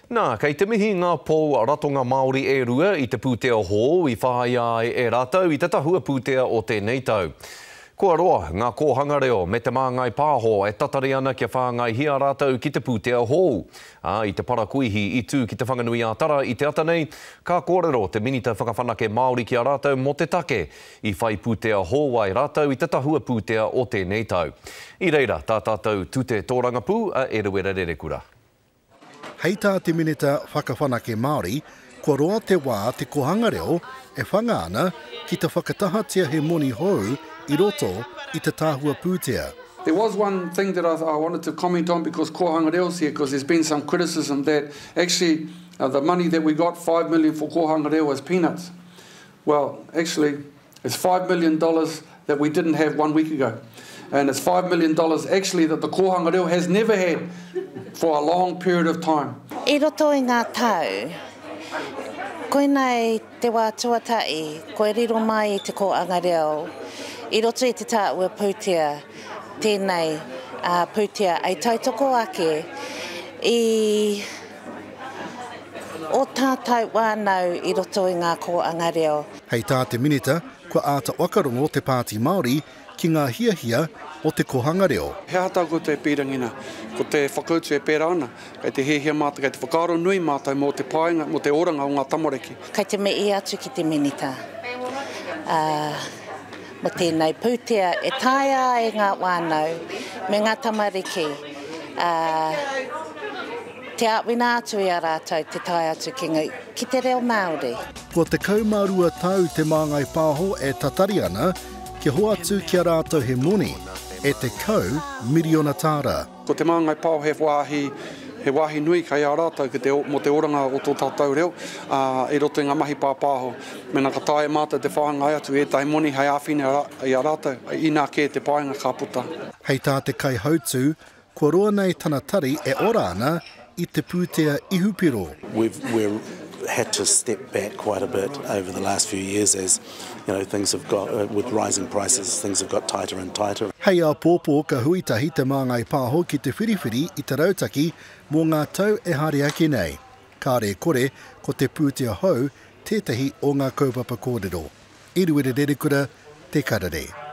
Nā, kei te mihi ngā pou ratonga Māori e rua i te pūtea hou i whāia ai e rātou i te tahua pūtea o tēnei tau. Kua roa ngā kōhanga reo me Te Māngai Pāho e tatari ana kia whāngaihia rātou ki te pūtea hou. Ā, i te parakuihi i tū ki Te Whanganui-ā-Tara i te ata nei, ka kōrero te Minita Whakawhanake Māori ki a rātou mō te take i whai pūtea hou ai rātou i te tahua pūtea o tēnei tau. I reira tā tātou tute tōrangapū a Eruera Rerekura. Hei tā te Minita Whakawhanake Māori, kua roa te wā te Kohanga Reo e whanga ana ki te whakatahatia he moni hou i roto i te tahua pūtea. There was one thing that I, I wanted to comment on because Kohanga Reo's here because there's been some criticism that actually uh, the money that we got, 5 million for Kohanga Reo is peanuts. Well, actually, It's $5 million that we didn't have one week ago. And it's $5 million actually that the Kōhanga Reo has never had for a long period of time. I roto i ngā tau, koinei te wā tuatahi kua riro mai i te kōanga reo i roto i te tāua pūtea tēnei pūtea hei tautoko ake i ō tātou whānau i roto i ngā kōanga reo. Hei tā te Minita, kua āta whakarongo te Pāti Māori ki ngā hiahia o te kohanga reo. He aha tā koutou e pīrangi nā? Ko te whakautu e pērā ana, kei te hiahia mātou, kei te whakaaro nui mātou mō te painga, mō te oranga o ngā tamariki. Kei te mihi atu ki te Minita, ā, mō tēnei pūtea e taea ai ngā whānau me ngā tamariki, ā, te āwhina atu i a rātou te tae atu ki ngā, ki te reo Māori. Kua 12 tau Te Māngai Pāho e tatari ana kia hoatu ki a rātou he moni e 10 miriona tāra. Ko Te Māngai Pāho he wāhi, he wāhi nui kei a rātou ki te, mō te oranga o tō tātou reo, ā, i roto i ngā mahi pāpāho. Mēnā ka taea e mātou te whāngai atu ētahi moni hei āwhina i a rātou, inā kē te painga ka puta. Hei tā te kaihautū, Kua roa nei tana tari e ora ana i te pūtea ihupiro. We've we're had to step back quite a bit over the last few years as you know things have got with rising prices things have got tighter and tighter. Hei āpōpō ka hui tahi Te Māngai Pāho ki te whiriwhiri i te rautaki mō ngā tau e haere ake nei. Kāre e kore, ko te pūtea hou tētahi o ngā kaupapa kōrero. Eruera Rerekura, Te Karere.